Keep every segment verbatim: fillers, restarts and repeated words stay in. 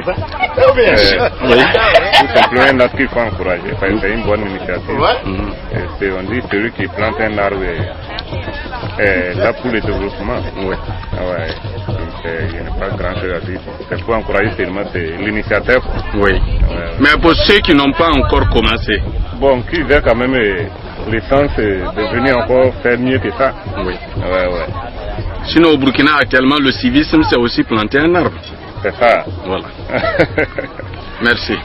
Euh, oui. Tout simplement, un acte qu'il faut encourager, parce que c'est une bonne initiative. Ouais. Mhm. Et c'est, on dit, celui qui plante un arbre est, est là pour le développement. Oui. Ah ouais. Donc, euh, il n'y a pas grand-chose à dire. C'est pour encourager seulement, c'est l'initiateur, quoi. Oui. Ouais, ouais. Mais pour ceux qui n'ont pas encore commencé. Bon, qui veulent quand même, euh, le sens, euh, de venir encore faire mieux que ça. Oui. Ouais, ouais. Sinon, au Burkina, actuellement, le civisme, c'est aussi planter un arbre. C'est ça. Voilà. Merci.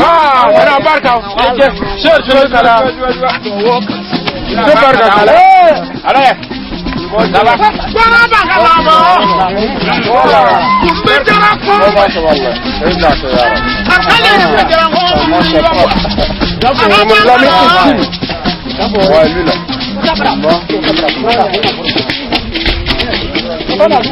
Ah, barka. Barka. Ala.